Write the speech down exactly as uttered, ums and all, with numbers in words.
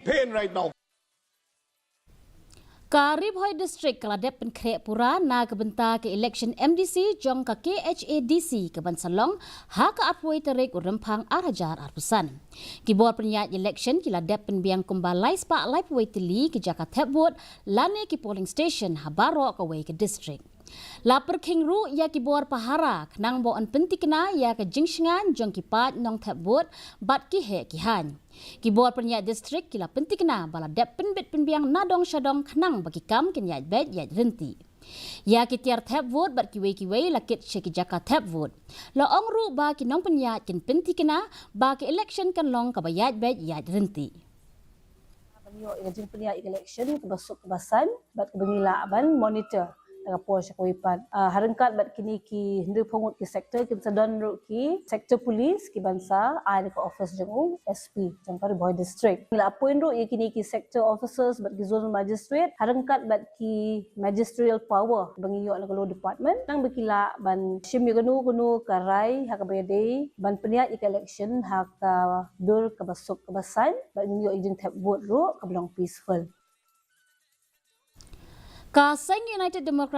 Pain right now. Ka Ri Bhoi District ka la dep pynkhreh pura na ka bynta ka election M D C jong ka K H A D C ka ban sa long ha ka arphew tarik u Rymphang ar hajar arphew san. Ki bor pynïaid election ki la dep pynbiang kumba lai spah laiphew tylli ki jaka thep vote lane ki polling station ha baroh kawei ka district. La pyrkhing ruh ïa ki bor pahara khnang ba yn pyntikna ïa ka jingshngaiñ jong ki paid nongthep vote bad ki heh ki haiñ. Ki bor pynïaid district ki la pyntikna ba la dep pynbit pynbiang na dong sha dong khnang ba ki kam kin ïaid beit ïaid rynti. Ïa ki tiar thep vote bad kiwei kiwei la kit sha ki jaka thep vote. La ong ruh ba ki nongpynïaid kin pyntikna ba ka election kan long kaba ïaid beit ïaid rynti. Ban ïoh ïa ka jingpynïaid ïa ka election kaba suk kaba saiñ bad kaba ngi lah ban monitor na ka por sha kawei pat. Ah, ha ryngkat bad kine ki hynriewphew ngut ki sector, kin sa don ruh ki sector police ki ban sa ai na ka office jong u S P jong ka Ri Bhoi District. Ngi la appoint ruh ïa kine ki sector officers bad ki zonal magistrate ha ryngkat bad ki magisterial power ba ngi ïoh na ka law department, nang ba ki lah ban shim ïa kano kano ka rai ha kaba ïadei ban pynïaid ïa ka election ha ka dur kaba suk kaba saiñ bad ngin ïoh ïa ka jingthep vote ruh kaba long peaceful. Ka seng United Democrat